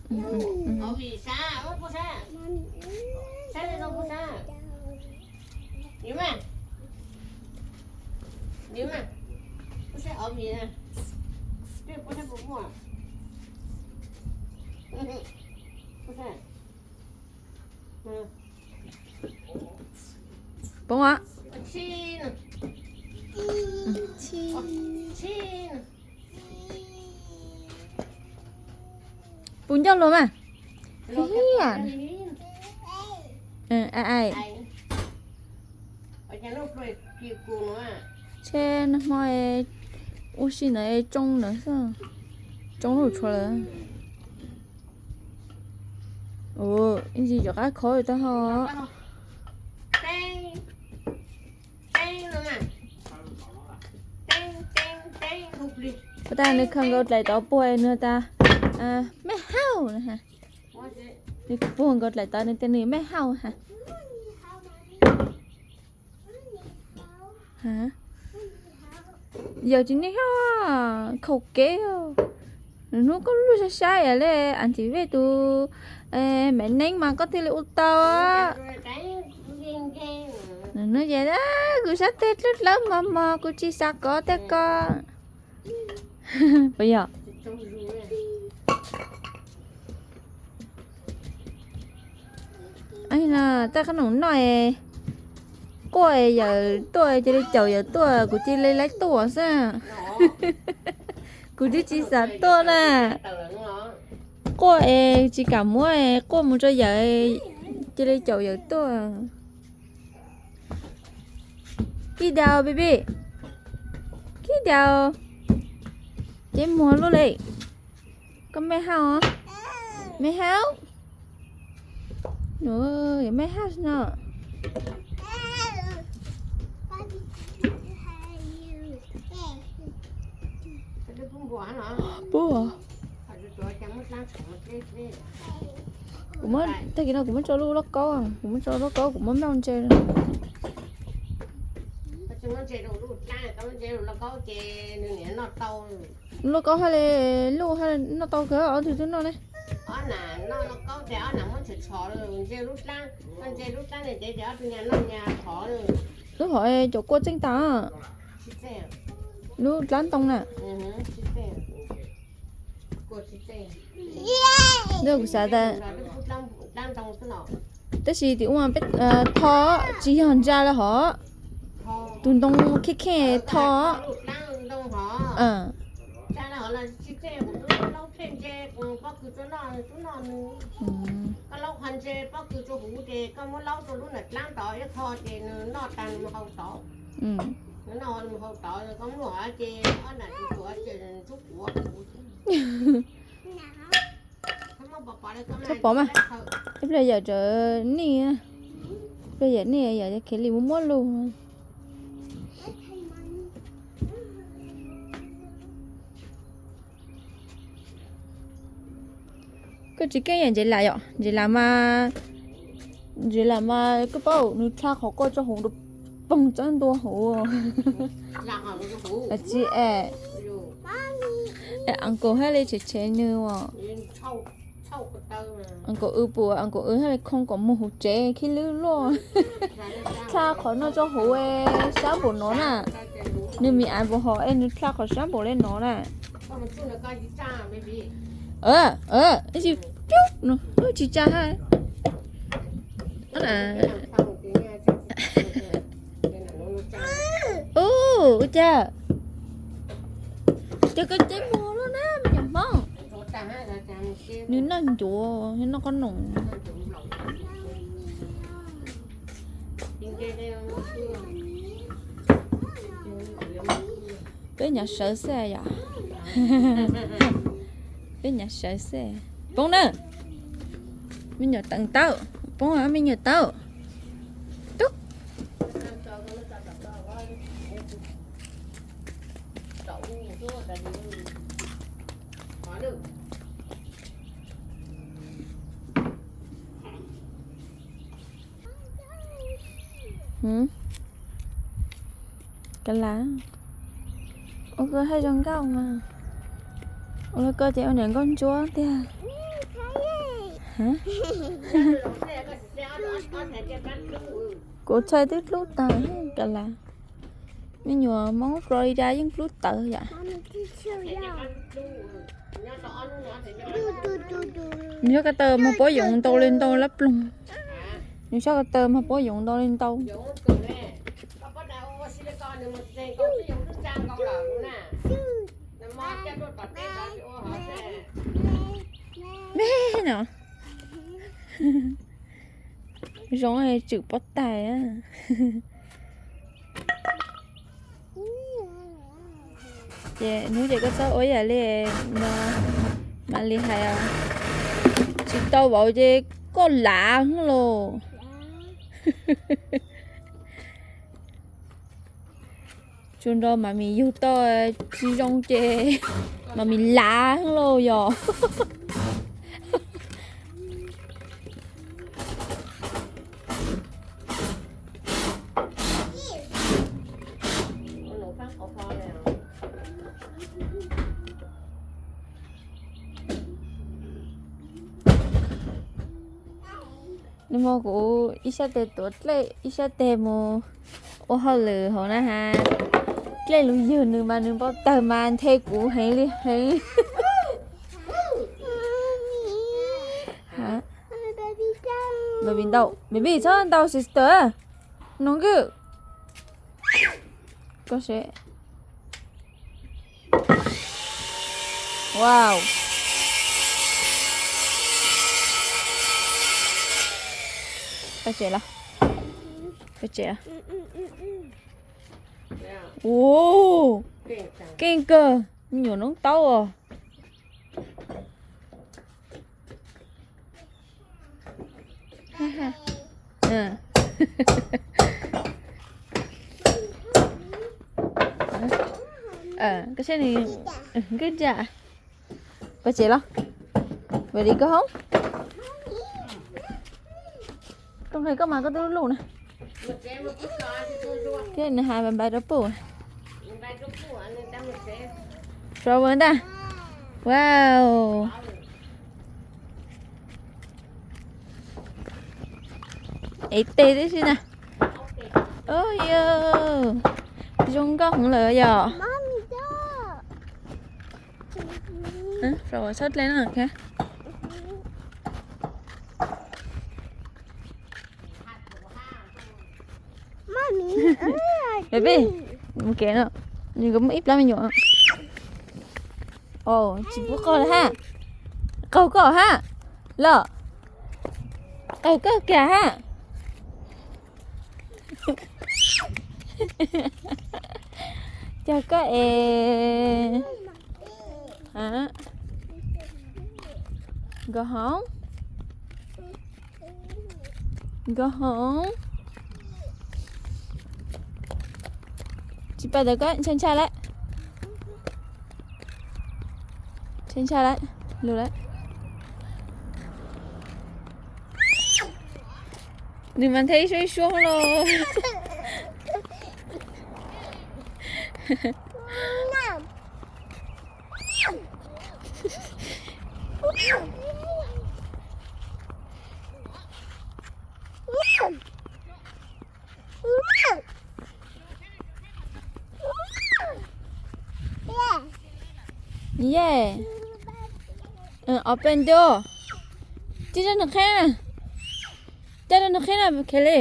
Ov vim sab, ov puas sab? Sab li no puas sab? Vim mas, vim mas, puas sab ov vim na? Puas sab puas muaj? Puas sab? Poob a. Puas ncauj luag mas. Tshe nag hmo ua si ntawd tsoo ntawd xwb, tsoo lub tshua lawm. Ib ntsis rov qab khov tau ho. Ua tas nws khaws nkaus dlaim tod puag nws tas, me hauj, nws puag nkaus dlaim tod nws tias nws me hauj ha. Yawm tsis niaj hlob khaum kev, nws hnub koj lub sab sab yam li Auntie Vej tus me neeb mas koj thiaj li ua tau. Nws hnub ces kuv sab tes dlawb dlawb mos mos kuv tsis xav kov tej ko. Puas yog? Tej qhob noom noj, quaj yawm tuaj cia li caum yawm tuaj kuv cia li laib tuaj xwb. Kuv twb tsis xav tuaj na. Quaj es tsis kam muab, quaj mus rau yawm, cia li caum yawm tuaj. Kij daus baby, kij daus, ceb muag luaj li. Koj me hauj, me hauj, me hauj no. Pub. Kuv muab, tag kis no kuv muab tso lub lauj kaub, kuv muab tso lauj kaub kuv muab noj ntse. Lauj kaub haj li luj haj noj tau kawg ob tug twb noj ne. Lub hov cov kua txeej tas. Lub dlab ntoo na. Kuv xav tas, tab sis tim ub peb tho tsis yog ntsa lawm hov. Tus ntoo kheej kheej tho. Txhob pov mas, ib pliag yawm tseem nij, ib pliag yawm nij yawm khiav li muab muab lug. Koj tsis keej yam ntses lam yom, ntses lam mas, ntses lam mas koj paub nws tshaj qhov koj tso hauv rau poog txawb ntua hauv. Tsis es, uncle haj li tshev tshev nws as. Uncle wb puas, uncle wb haj li khoo kom mus hauv tsev khib lwb luaj. Tshaj qhov noj tso hauv sab npaum no na. Nws mi av npaum hov es nws tshaj qhov sab npaum li no na. Tsis tsa ha. Ua cas? Ces koj ceb muag luaj na me nyuam Hmoob. Nws noj ncuav, nws noj qhob noom. Peb nyav sawv xwb yom. Peb nyav sawv xwb. Poob na. Me nyuam teev taub, poob me nyuam taub. Tub. Ka las. Ua koj haj zoo nkauj mas. Ua li koj ces ua niam nkauj ntsuab tiag. Kuv txhais twb dlub tag ka las. Me nyuam Hmoob Florida yeej dlub tawv yam. Nws sab ko taw mas puab yoov ntau li ntau lab ploog. Nws sab ko taw mas puab yoov ntau li ntau. Me no. Zoo tswm pob tais. Ces hnub ces koj txhob ua yam li no, mam li hais, tsis tau vauv ces koj lav lauj. Tsuas nrog Mami yug tau tsis zoo ces Mami lav lauj yog. Nag hmo kuv ib sab tes tuav dlej, ib sab tes mus ua hauj lwm hauv na has. Dlej lug ywg nws mas nws npau taws mas nthe kuv heev li heev. Baby ntau, baby txhob ntau sister. No good. Koj se. Wow. Koj tsev los. Koj tsev los. Ua, keej kawg, me nyuam noob taub os. Koj saib nws, good job. Koj tsev los. Very good home. Koj nqhis koj mas koj twb lub lub na. Thiab nws hais bye bye rau puj. Flower ntag. Wow. Ev tes tib si na. Ub yog, zoo nkauj heev lawm yog. Flower txhob dlej na. Baby, mus kev no, nws kuj muaj ib plab me nyuam. Tsis pub qaug lawm hab. Qaug koj hab. Los, qaug koj kiag hab. Cog koj es. Nkauj Hoob. Nkauj Hoob. Tsis pab tau koj, ntshai ntshai lawm. Ntshai ntshai lawm, lug lawm. Nws mas nthe ib suab ib suab los. Ye, open door. Coj rau nws qheb na. Coj rau nws qheb na Kelly.